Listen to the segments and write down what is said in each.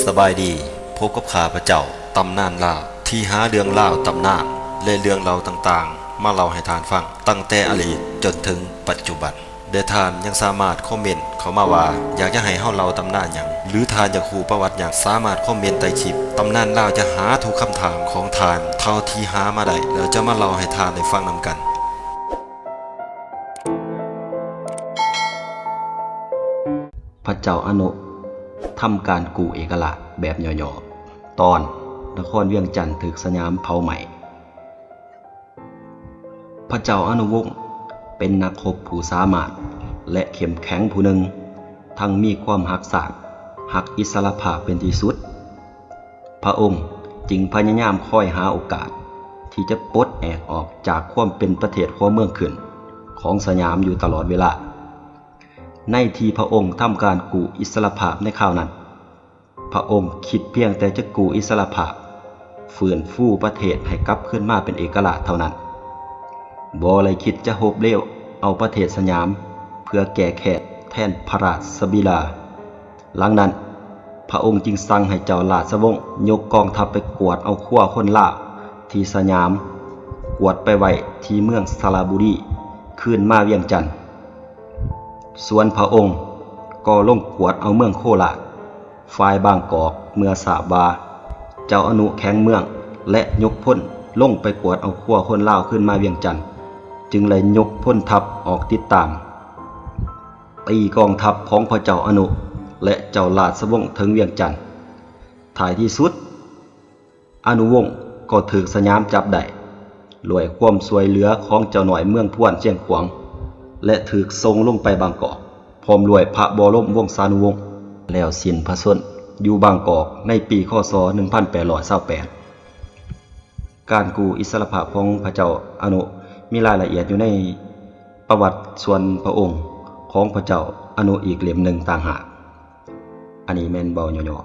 ສະບາຍດີ, ພົບກັບຂ້າພະເຈົ້າ, ຕຳນານລາວ ທີ່ຫາເລື່ອງລາວ, ຕຳນານ ແລະ ເລື່ອງເລົ່າຕ່າງໆ ມາເລົ່າໃຫ້ທ່ານຟັງ, ຕັ້ງແຕ່ອະດີດຈົນເຖິງປັດຈຸບັນ. ແລະ ທ່ານຍັງສາມາດຄອມເມັນເຂົ້າມາວ່າ ຢາກຈະໃຫ້ເຮົາເລົ່າຕຳນານຫຍັງ ຫຼື ທ່ານຢາກຮູ້ປະຫວັດຫຍັງ, ສາມາດຄອມເມັນໃຕ້ຄລິບ. ຕຳນານລາວຈະຫາທຸກຄຳຖາມຂອງທ່ານເທົ່າທີ່ຫາມາໄດ້ ແລ້ວຈະມາເລົ່າໃຫ້ທ່ານໄດ້ຟັງນຳກັນ. ພະເຈົ້າອະນຸທຳການກູ້ເອກະລາດແບບຫຍໍ້ໆ. ຕອນ ນະຄອນວຽງຈັນຖືກສະຫຍາມເຜົາໄໝ້. ພະເຈົ້າອະນຸວົງເປັນນັກຮົບຜູ້ສາມາດ ແລະ ເຂັ້ມແຂງຜູ້ໜຶ່ງ, ທັງມີຄວາມຮັກຊາດ, ຮັກອິດສະຫຼະພາບເປັນທີ່ສຸດ. ພະອົງຈຶ່ງພະຍາຍາມຄອຍຫາໂອກາດທີ່ຈະປົດແອກອອກຈາກຄວາມເປັນປະເທດຫົວເມືອງຂຶ້ນຂອງສະຫຍາມຢູ່ຕະຫຼອດເວລາ. ໃນທີ່ພະອົງທຳການກູ້ອິດສະຫຼະພາບໃນຄາວນັ້ນ, ພະອົງຄິດພຽງແຕ່ຈະກູ້ອິດສະຫຼະພາບ, ຟື້ນຟູປະເທດໃຫ້ກັບຄືນມາເປັນເອກະລາດເທົ່ານັ້ນ, ບໍ່ໄດ້ຄິດຈະຮົບເລວເອົາປະເທດສະຫຍາມເພື່ອແກ້ແຄ້ນແທນພະລາຊະບິດາ. ຫຼັງນັ້ນ, ພະອົງຈຶ່ງສັ່ງໃຫ້ເຈົ້າລາຊະວົງຍົກກອງທັບໄປກວດເອົາຄົວຄົນລາວທີ່ສະຫຍາມກວດໄປໄວ້ທີ່ເມືອງສະລະບູລີ ຄືນມາວຽງຈັນ. ສ່ວນພະອົງກໍລົງກວດເອົາເມືອງໂຄລາດ. ຝ່າຍບາງກອກເມື່ອຊາບວ່າເຈົ້າອະນຸແຂງເມືອງ ແລະ ຍົກພົນລົງໄປກວດເອົາຄົວຄົນລາວຄືນມາວຽງຈັນ, ຈຶ່ງໄດ້ຍົກພົນທັບອອກຕິດຕາມ, ຕີກອງທັບຂອງພະເຈົ້າອະນຸ ແລະ ເຈົ້າລາຊະວົງເຖິງວຽງຈັນ. ທ້າຍທີ່ສຸດ, ອະນຸວົງກໍຖືກສະຫຍາມຈັບໄດ້ ດ້ວຍຄວາມຊ່ວຍເຫຼືອຂອງເຈົ້ານ້ອຍເມືອງພວນຊຽງຂວາງ ແລະ ຖືກສົ່ງລົງໄປບາງກອກ ພ້ອມດ້ວຍພະບໍລົມວົງສານຸວົງ ແລ້ວສິ້ນພະຊົນຢູ່ບາງກອກໃນປີ ຄ.ສ. ໜຶ່ງພັນແປດຮ້ອຍຊາວແປດ. ການກູ້ອິດສະຫຼະພາບຂອງພະເຈົ້າອະນຸ ມີລາຍລະອຽດຢູ່ໃນປະຫວັດສ່ວນພະອົງຂອງພະເຈົ້າອະນຸອີກເຫຼັ້ມໜຶ່ງຕ່າງຫາກ. ອັນນີ້ແມ່ນເວົ້າຫຍໍ້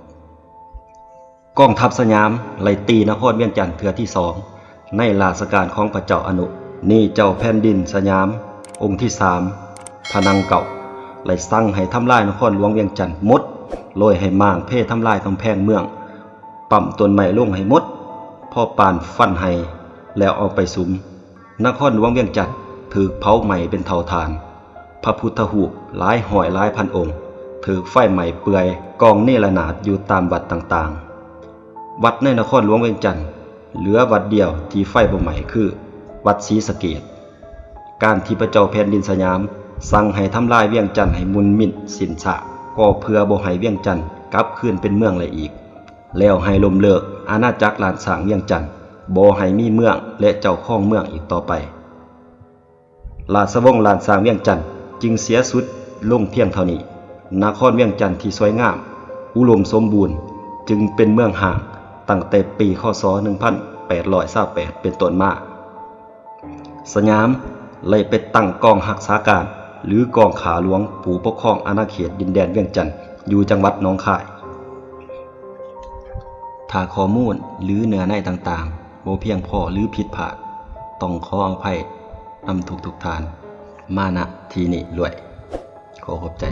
ໆ. ກອງທັບສະຫຍາມໄລ່ຕີນະຄອນວຽງຈັນເທື່ອທີສອງ ໃນລາຊະການຂອງພະເຈົ້າອະນຸ. ນີ້ເຈົ້າແຜ່ນດິນສະຫຍາມອົງທີສາມ ພະນັງເກົ້າ ໄດ້ສັ່ງໃຫ້ທຳລາຍນະຄອນຫຼວງວຽງຈັນໝົດ, ໂດຍໃຫ້ມ້າງເພທຳລາຍກຳແພງເມືອງ, ປ້ຳຕົ້ນໄມ້ລົງໃຫ້ໝົດ ພໍປານຟັນໄຮ່ ແລ້ວເອົາໄປສຸມ. ນະຄອນຫຼວງວຽງຈັນຖືກເຜົາໄໝ້ເປັນເຖົາຖ່ານ, ພະພຸດທະຮູບຫຼາຍຮ້ອຍຫຼາຍພັນອົງຖືກໄຟໄໝ້ເປື່ອຍກອງເນລະນາດຢູ່ຕາມວັດຕ່າງໆ. ວັດໃນນະຄອນຫຼວງວຽງຈັນເຫຼືອວັດດຽວທີ່ໄຟບໍ່ໄໝ້ຄືວັດສີສະເກດ. ການທີ່ພະເຈົ້າແຜ່ນດິນສະຫຍາມສັ່ງໃຫ້ທຳລາຍວຽງຈັນໃຫ້ໝຸ່ນມິ້ນສິ້ນຊາກ ກໍເພື່ອບໍ່ໃຫ້ວຽງຈັນກັບຄືນເປັນເມືອງໄດ້ອີກ. ແລ້ວໃຫ້ລົ້ມເລີກອານາຈັກລ້ານຊ້າງວຽງຈັນ, ບໍ່ໃຫ້ມີເມືອງ ແລະ ເຈົ້າຄອງເມືອງອີກຕໍ່ໄປ. ລາຊະວົງລ້ານຊ້າງວຽງຈັນຈຶ່ງເສຍຊຸດລົງພຽງເທົ່ານີ້. ນະຄອນວຽງຈັນທີ່ສວຍງາມ, ອຸດົມສົມບູນ ຈຶ່ງເປັນເມືອງຮ້າງຕັ້ງແຕ່ປີ ຄ.ສ. ໜຶ່ງພັນແປດຮ້ອຍຊາວແປດເປັນຕົ້ນມາ. ສະຫຍາມໄດ້ໄປຕັ້ງກອງຮັກສາການ ຫຼື ກອງຂ້າຫຼວງຜູ້ປົກຄອງອານາເຂດດິນແດນວຽງຈັນ ຢູ່ຈັງຫວັດໜອງຄາຍ. ຖ້າຂໍ້ມູນ ຫຼື ເນື້ອໃນຕ່າງໆບໍ່ພຽງພໍ ຫຼື ຜິດພາດ, ຕ້ອງຂໍອະໄພນຳທຸກໆທ່ານ ມານະທີ່ນີ້ດ້ວຍ. ຂໍຂອບໃຈ.